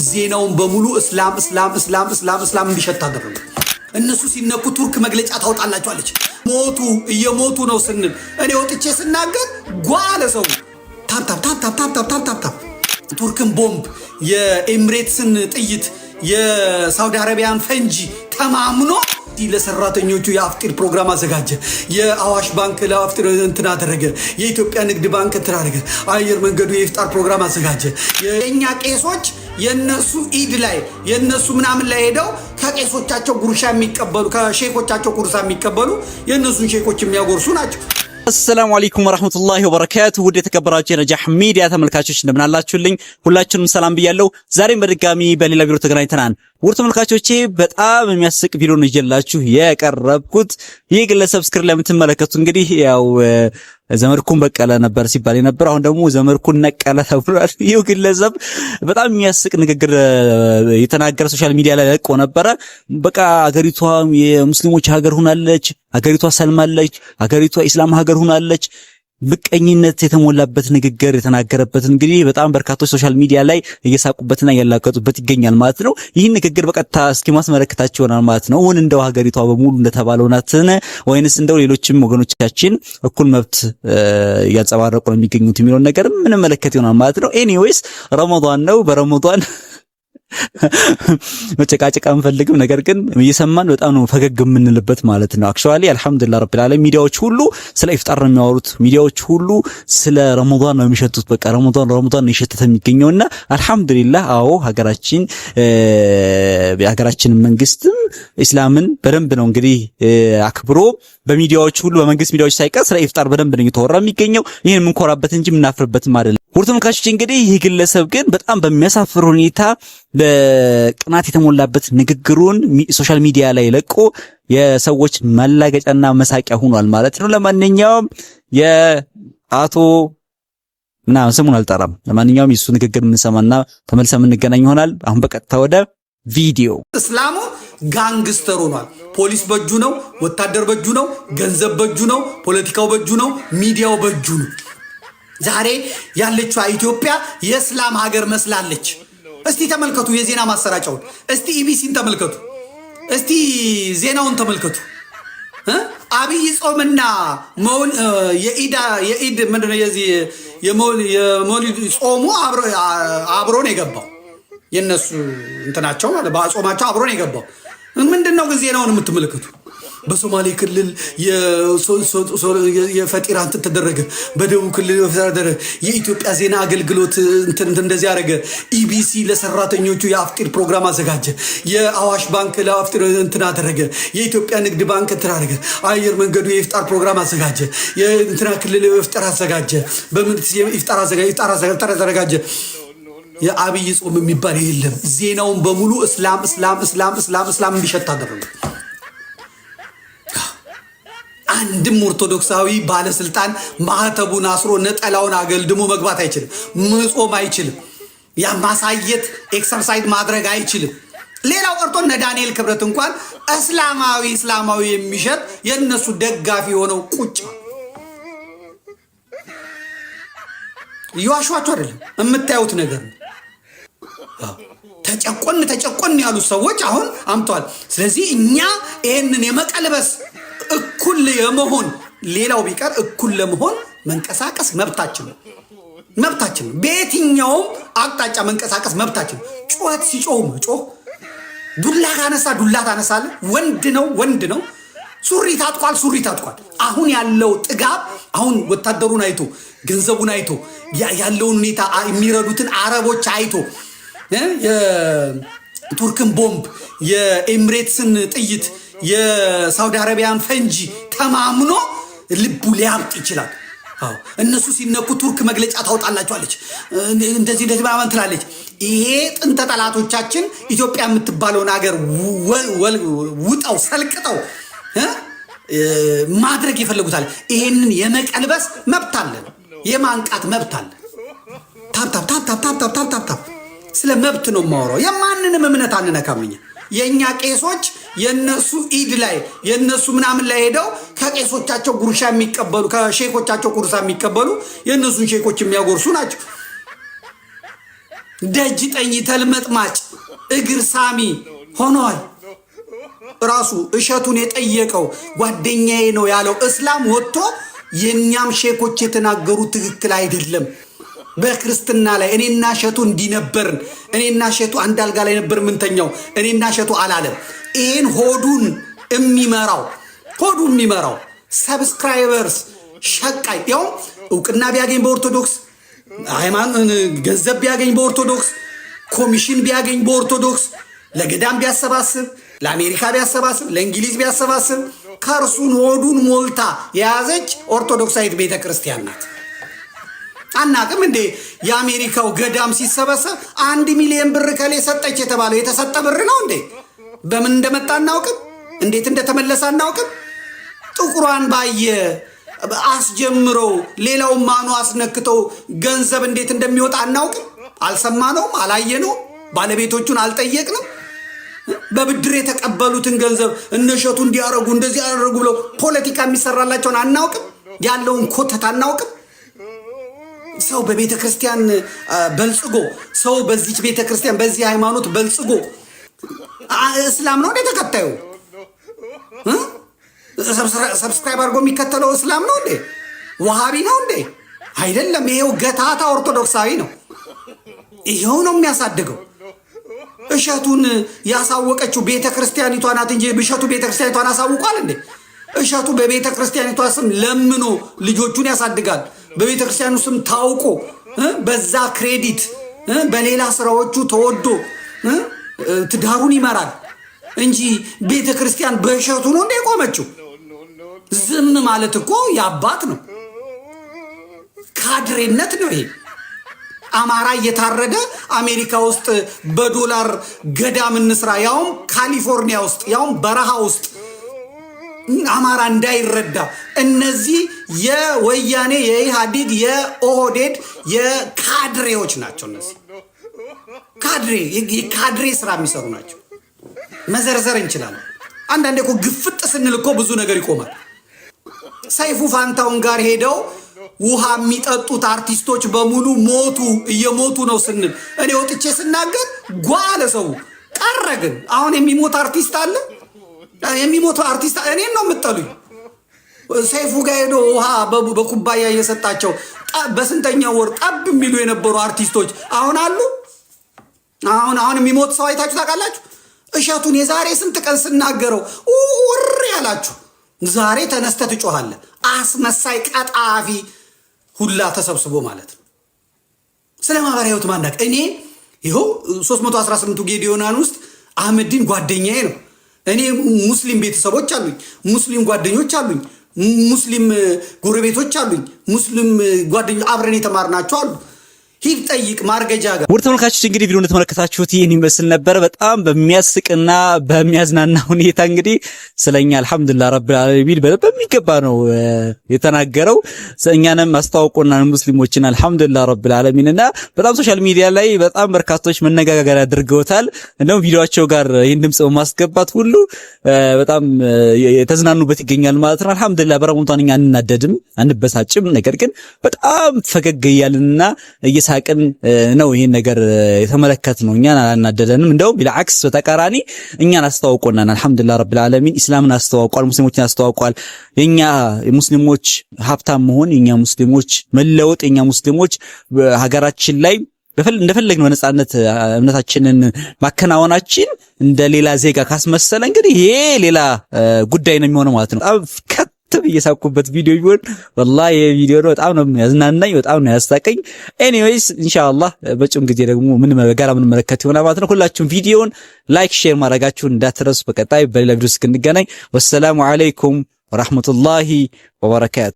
ዜናውን በሙሉ እስላም እስላም እስላም እስላም እስላም እንዲሸት አደረጉ። እነሱ ሲነኩ ቱርክ መግለጫ ታወጣላቸዋለች። ሞቱ እየሞቱ ነው ስንል እኔ ወጥቼ ስናገር ጓ አለ ሰው። Tap tap tap tap tap tap tap tap። ቱርክን ቦምብ፣ የኤምሬትስን ጥይት፣ የሳውዲ አረቢያን ፈንጂ ተማምኖ ለሰራተኞቹ የአፍጢር ፕሮግራም አዘጋጀ። የአዋሽ ባንክ ለአፍጢር እንትን አደረገ። የኢትዮጵያ ንግድ ባንክ እንትን አደረገ። አየር መንገዱ የኢፍጣር ፕሮግራም አዘጋጀ። የእኛ ቄሶች የነሱ ኢድ ላይ የነሱ ምናምን ላይ ሄደው ከቄሶቻቸው ጉርሻ የሚቀበሉ፣ ከሼኮቻቸው ጉርሻ የሚቀበሉ፣ የእነሱን ሼኮች የሚያጎርሱ ናቸው። السلام عليكم ورحمة الله وبركاته። ውድ የተከበራችሁ የነጃህ ሚዲያ ተመልካቾች እንደምን አላችሁልኝ? ሁላችሁንም ሰላም ብያለሁ። ዛሬም በድጋሚ በሌላ ቪዲዮ ተገናኝተናል። ውድ ተመልካቾቼ በጣም የሚያስቅ ቪዲዮ ነው ይዤላችሁ የቀረብኩት። ይህ ግለሰብ screen ላይ የምትመለከቱት እንግዲህ ያው ዘመድኩን በቀለ ነበር ሲባል የነበረ፣ አሁን ደግሞ ዘመድኩን ነቀለ ተብሏል። ይህ ግለሰብ በጣም የሚያስቅ ንግግር የተናገረ social media ላይ ለቆ ነበረ። በቃ ሀገሪቷ የሙስሊሞች ሀገር ሆናለች፣ ሀገሪቷ ሰልማለች፣ ሀገሪቷ ኢስላም ሀገር ሆናለች። ምቀኝነት የተሞላበት ንግግር የተናገረበት እንግዲህ በጣም በርካቶች social media ላይ እየሳቁበትና እያላገጡበት ይገኛል ማለት ነው። ይህን ንግግር በቀጥታ እስኪ ማስመለከታቸው ይሆናል ማለት ነው። እውን እንደው ሀገሪቷ በሙሉ እንደተባለው ናትን ወይንስ እንደው ሌሎችም ወገኖቻችን እኩል መብት እያንጸባረቁ ነው የሚገኙት የሚለውን ነገር ምንመለከት ይሆናል ማለት ነው። Anyways ረመዳን ነው። በረመዳን መጨቃጨቅ አንፈልግም። ነገር ግን እየሰማን በጣም ነው ፈገግ የምንልበት ማለት ነው። Actually الحمد لله رب العالمين ሚዲያዎች ሁሉ ስለ ኢፍጣር ነው የሚያወሩት። ሚዲያዎች ሁሉ ስለ ረመዳን ነው የሚሸቱት። በቃ ረመዳን ረመዳን ነው የሸተተ የሚገኘውና አልহামዱሊላህ። አዎ፣ ሀገራችን የሀገራችን መንግስትም ኢስላምን በደንብ ነው እንግዲህ አክብሮ በሚዲያዎች ሁሉ፣ በመንግስት ሚዲያዎች ሳይቀር ስለ ኢፍጣር በደንብ ነው እየተወራ የሚገኘው። ይህን የምንኮራበት እንጂ የምናፍርበትም አይደለም። ውድ ተመልካቾች እንግዲህ ይህ ግለሰብ ግን በጣም በሚያሳፍር ሁኔታ በቅናት የተሞላበት ንግግሩን social media ላይ ለቆ የሰዎች መላገጫና መሳቂያ ሆኗል ማለት ነው። ለማንኛውም የአቶ ምናምን ስሙን አልጠራም። ለማንኛውም የሱ ንግግር የምንሰማና ተመልሰን የምንገናኝ ይሆናል። አሁን በቀጥታ ወደ ቪዲዮ። እስላሙ gangster ሆኗል። ፖሊስ በእጁ ነው፣ ወታደር በእጁ ነው፣ ገንዘብ በእጁ ነው፣ ፖለቲካው በእጁ ነው፣ ሚዲያው በእጁ ነው። ዛሬ ያለችዋ ኢትዮጵያ የእስላም ሀገር መስላለች። እስቲ ተመልከቱ የዜና ማሰራጫውን፣ እስቲ ኢቢሲን ተመልከቱ፣ እስቲ ዜናውን ተመልከቱ። አብይ ጾምና የኢድ ምንድነው የዚህ የመውሊድ ጾሙ አብሮ ነው የገባው። የነሱ እንትናቸው ማለት ጾማቸው አብሮ ነው የገባው። ምንድን ነው ግን ዜናውን የምትመለከቱ? በሶማሌ ክልል የፈጢራ እንትን ተደረገ፣ በደቡብ ክልል ተደረገ፣ የኢትዮጵያ ዜና አገልግሎት እንትን እንደዚህ አደረገ፣ ኢቢሲ ለሰራተኞቹ የአፍጢር ፕሮግራም አዘጋጀ፣ የአዋሽ ባንክ ለአፍጢር እንትን አደረገ፣ የኢትዮጵያ ንግድ ባንክ እንትን አደረገ፣ አየር መንገዱ የኢፍጣር ፕሮግራም አዘጋጀ፣ የእንትና ክልል ኢፍጣር አዘጋጀ፣ በምን ኢፍጣር አዘጋጀ። የአብይ ጾም የሚባል የለም። ዜናውን በሙሉ እስላም እስላም እስላም እስላም እስላም እንዲሸት አደረጉ። አንድም ኦርቶዶክሳዊ ባለስልጣን ማህተቡን አስሮ ነጠላውን አገልድሞ መግባት አይችልም። መጾም አይችልም። ያ ማሳየት exercise ማድረግ አይችልም። ሌላው ቀርቶ እነ ዳንኤል ክብረት እንኳን እስላማዊ እስላማዊ የሚሸጥ የእነሱ ደጋፊ የሆነው ቁጭ እየዋሿቸው አይደለም፣ የምታዩት ነገር ነው። ተጨቆን ተጨቆን ያሉት ሰዎች አሁን አምተዋል። ስለዚህ እኛ ይህንን የመቀልበስ፣ እኩል የመሆን፣ ሌላው ቢቀር እኩል ለመሆን መንቀሳቀስ መብታችን ነው፣ መብታችን ነው። በየትኛውም አቅጣጫ መንቀሳቀስ መብታችን ነው። ጩኸት ሲጮሁ መጮህ፣ ዱላ ካነሳ ዱላ ታነሳለህ። ወንድ ነው ወንድ ነው። ሱሪ ታጥቋል፣ ሱሪ ታጥቋል። አሁን ያለው ጥጋብ አሁን ወታደሩን አይቶ፣ ገንዘቡን አይቶ፣ ያለውን ሁኔታ፣ የሚረዱትን አረቦች አይቶ፣ የቱርክን ቦምብ፣ የኤምሬትስን ጥይት፣ የሳውዲ አረቢያን ፈንጂ ተማምኖ ልቡ ሊያብጥ ይችላል። እነሱ ሲነኩ ቱርክ መግለጫ ታወጣላቸዋለች፣ እንደዚህ እንደዚህ ምናምን ትላለች። ይሄ ጥንተ ጠላቶቻችን ኢትዮጵያ የምትባለውን ሀገር ውጠው ሰልቅጠው ማድረግ ይፈልጉታል። ይሄንን የመቀልበስ መብት አለን፣ የማንቃት መብት አለን። Tap tap tap tap tap tap tap። ስለ መብት ነው የማወራው። የማንንም እምነት አንነካም እኛ። የእኛ ቄሶች የእነሱ ኢድ ላይ የእነሱ ምናምን ላይ ሄደው ከቄሶቻቸው ጉርሻ የሚቀበሉ፣ ከሼኮቻቸው ጉርሻ የሚቀበሉ፣ የእነሱን ሼኮች የሚያጎርሱ ናቸው። ደጅ ጠኝ ተልመጥማጭ እግር ሳሚ ሆነዋል። ራሱ እሸቱን የጠየቀው ጓደኛዬ ነው ያለው እስላም ወጥቶ የእኛም ሼኮች የተናገሩ ትክክል አይደለም፣ በክርስትና ላይ እኔና እሸቱ እንዲነበርን እኔና እሸቱ አንድ አልጋ ላይ ነበር ምንተኛው፣ እኔና እሸቱ አላለም። ይህን ሆዱን የሚመራው ሆዱ የሚመራው subscribers ሸቃይ ያውም እውቅና ቢያገኝ በኦርቶዶክስ ሃይማኖት፣ ገንዘብ ቢያገኝ በኦርቶዶክስ፣ ኮሚሽን ቢያገኝ በኦርቶዶክስ፣ ለገዳም ቢያሰባስብ፣ ለአሜሪካ ቢያሰባስብ፣ ለእንግሊዝ ቢያሰባስብ ከእርሱን ሆዱን ሞልታ የያዘች ኦርቶዶክሳዊት ቤተ ክርስቲያን ናት። አናቅም እንዴ? የአሜሪካው ገዳም ሲሰበሰብ 1 ሚሊዮን ብር ከሌ ሰጠች የተባለው የተሰጠ ብር ነው እንዴ? በምን እንደመጣ አናውቅም። እንዴት እንደተመለሰ አናውቅም። ጥቁሯን ባየ አስጀምረው ሌላውን ማኑ አስነክተው ገንዘብ እንዴት እንደሚወጣ አናውቅም። አልሰማነውም፣ አላየነውም፣ ባለቤቶቹን አልጠየቅንም። በብድር የተቀበሉትን ገንዘብ እነሸቱ እንዲያረጉ እንደዚህ ያደረጉ ብለው ፖለቲካ የሚሰራላቸውን አናውቅም። ያለውን ኮተት አናውቅም። ሰው በቤተ ክርስቲያን በልጽጎ፣ ሰው በዚች ቤተ ክርስቲያን በዚህ ሃይማኖት በልጽጎ፣ እስላም ነው እንዴ ተከታዩ? Subscribe አድርጎ የሚከተለው እስላም ነው እንዴ? ወሃቢ ነው እንዴ? አይደለም። ይሄው ገታታ ኦርቶዶክሳዊ ነው። ይሄው ነው የሚያሳድገው። እሸቱን ያሳወቀችው ቤተ ክርስቲያኒቷ ናት እንጂ እሸቱ ቤተ ክርስቲያኒቷን አሳውቋል እንዴ? እሸቱ በቤተ ክርስቲያኒቷ ስም ለምኖ ልጆቹን ያሳድጋል። በቤተ ክርስቲያኑ ስም ታውቆ፣ በዛ credit፣ በሌላ ስራዎቹ ተወዶ ትዳሩን ይመራል እንጂ ቤተ ክርስቲያን በእሸቱ ነው እንደ የቆመችው? ዝም ማለት እኮ የአባት ነው፣ ካድሬነት ነው ይሄ። አማራ እየታረደ አሜሪካ ውስጥ በዶላር ገዳም እንስራ፣ ያውም ካሊፎርኒያ ውስጥ፣ ያውም በረሃ ውስጥ፣ አማራ እንዳይረዳ። እነዚህ የወያኔ፣ የኢህአዴግ፣ የኦህዴድ የካድሬዎች ናቸው። እነዚህ ካድሬ የካድሬ ስራ የሚሰሩ ናቸው። መዘርዘር እንችላለን። አንዳንዴ እኮ ግፍጥ ስንል እኮ ብዙ ነገር ይቆማል። ሰይፉ ፋንታውን ጋር ሄደው ውሃ የሚጠጡት አርቲስቶች በሙሉ ሞቱ፣ እየሞቱ ነው ስንል እኔ ወጥቼ ስናገር ጓ አለ ሰው ቀረ። ግን አሁን የሚሞት አርቲስት አለ? የሚሞት አርቲስት እኔን ነው የምጠሉኝ። ሰይፉ ጋር ሄዶ ውሃ በኩባያ እየሰጣቸው በስንተኛው ወር ጠብ የሚሉ የነበሩ አርቲስቶች አሁን አሉ? አሁን የሚሞት ሰው አይታችሁ ታውቃላችሁ? እሸቱን የዛሬ ስንት ቀን ስናገረው ውር ያላችሁ ዛሬ ተነስተህ ትጮኻለህ። አስመሳይ ቀጣፊ ሁላ ተሰብስቦ ማለት ነው። ስለ ማህበራዊ ህይወት ማናቅ እኔ ይኸው 318ቱ ጌዲዮናን ውስጥ አህመዲን ጓደኛዬ ነው። እኔ ሙስሊም ቤተሰቦች አሉኝ፣ ሙስሊም ጓደኞች አሉኝ፣ ሙስሊም ጎረቤቶች አሉኝ፣ ሙስሊም ጓደኞች አብረን የተማርናቸው አሉ። ሂድ ጠይቅ ማርገጃ ጋር። ውድ ተመልካቾች፣ እንግዲህ ቪዲዮ እንደተመለከታችሁት ይህን ይመስል ነበር። በጣም በሚያስቅና በሚያዝናና ሁኔታ እንግዲህ ስለኛ الحمد لله رب العالمين በሚገባ ነው የተናገረው። እኛንም አስተዋውቆና ሙስሊሞችን الحمد لله رب العالمين እና በጣም social media ላይ በጣም በርካቶች መነጋገሪያ አድርገውታል። እንደውም ቪዲዮአቸው ጋር ይህን ድምጽ በማስገባት ሁሉ በጣም የተዝናኑበት ይገኛል ማለት ነው። الحمد لله በረመዳን እኛ አንናደድም፣ አንበሳጭም። ነገር ግን በጣም ፈገግ እያልንና እየሳቅን ነው ይህን ነገር የተመለከትነው። እኛን አላናደደንም። እንደውም بالعكس በተቃራኒ እኛን አስተዋውቆናል። الحمد لله رب العالمين ኢስላምን አስተዋውቋል፣ ሙስሊሞችን አስተዋውቋል። የኛ ሙስሊሞች ሀብታም መሆን፣ የኛ ሙስሊሞች መለወጥ፣ የኛ ሙስሊሞች ሀገራችን ላይ እንደፈለግን በነጻነት እምነታችንን ማከናወናችን እንደ ሌላ ዜጋ ካስመሰለ እንግዲህ ይሄ ሌላ ጉዳይ ነው የሚሆነው ማለት ነው። በጣም እየሳኩበት ቪዲዮ ቢሆን والله ይሄ ቪዲዮ ነው። በጣም ነው ያዝናናኝ፣ በጣም ነው ያሳቀኝ። Anyways ኢንሻአላህ በመጪውም ጊዜ ደግሞ ምን በጋራ የምንመለከት ይሆናል ማለት ነው። ሁላችሁም ቪዲዮውን like፣ share ማድረጋችሁን እንዳትረሱ። በቀጣይ በሌላ ቪዲዮ እስክንገናኝ والسلام عليكم ورحمة الله وبركاته።